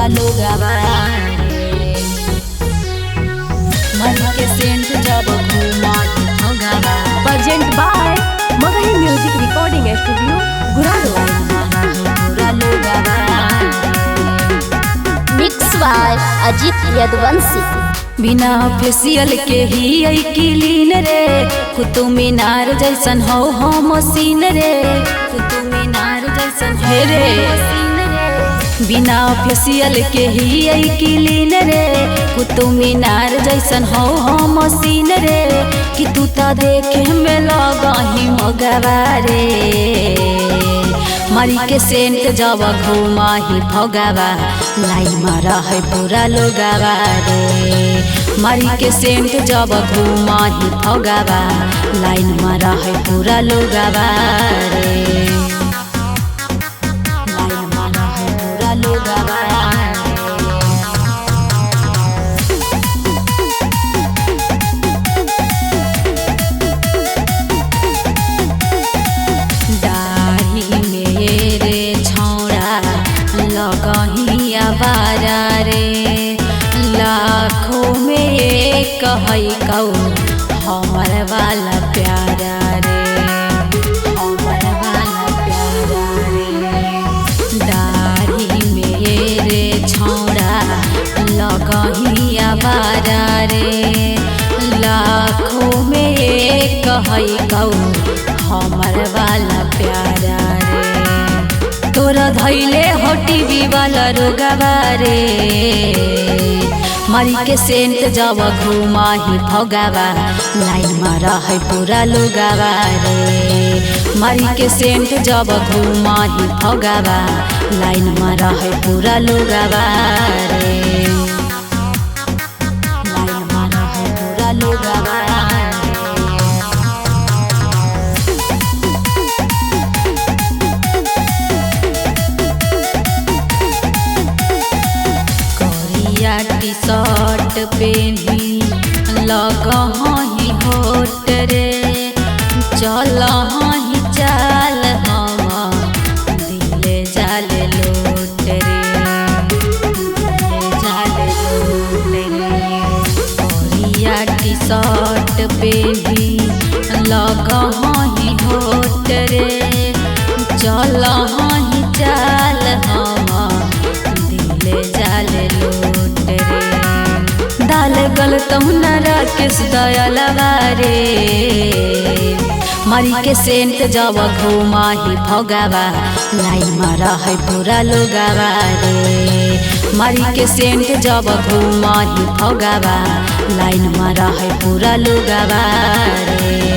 पूरा लोगवा रे। मरी के सेंट जब घुमाही Phagwa. Present by Magahi music recording studio Guraro. पूरा लोगवा रे। Mix by Ajit Yaduvanshi. बिना फेसियल के ही आई क्लीन रे, कुतुब मीनार जैसन हो हम सीन रे, कुतुब मीनार जैसन हे रे। बिना फेसियल के ही आई क्लीन रे, कुतुब मीनार जैसन हो हम सीन रे। कि तू त देखे में लगही मगवा रे, मरी के सेंट जब घुमाही फगवा, लाइन में रहे पूरा लोगवा रे। मरी के सेंट जब घुमाही फगवा, लाइन में रहे पूरा लोगवा रे। लाइन में रहे पूरा लोगवा रे। दाढ़ी मेरे छौड़ा लगही आवारा रे, लाखों में एक है कौ हमर वाला प्यारा रे, हमर वाला प्यारा रे। दाढ़ी मेरे छौड़ा लगही आवारा रे, लाखों में एक है कौ हमर वाला प्यारा रे। तोरा धैले हो टीवी वाला रोगवा रे, मरी के सेंट जब घुमाही फगवा, लाइन में रहे पूरा लोगवा रे। मरी के सेंट जब घुमाही फगवा, लाइन में रहे पूरा लोगवा रे। लाइन में रहे पूरा लोगवा रे। करिया टी शर्ट पेन्ही लगही होट रे, चलही चाल हम दिल जाल लोट रे, दिल जाल लोट रे। करिया टी शर्ट पेन्ही लगही होट रे, चलही चाल हम दिल जाल लोट रे। दाल गल तहुना राकेश दयालवा रे, मरी के सेंट जब घुमाही फगवा, लाइन में रहे पूरा लोगवा रे। मरी के सेंट जब घुमाही फगवा, लाइन में रहे पूरा लोगवा रे।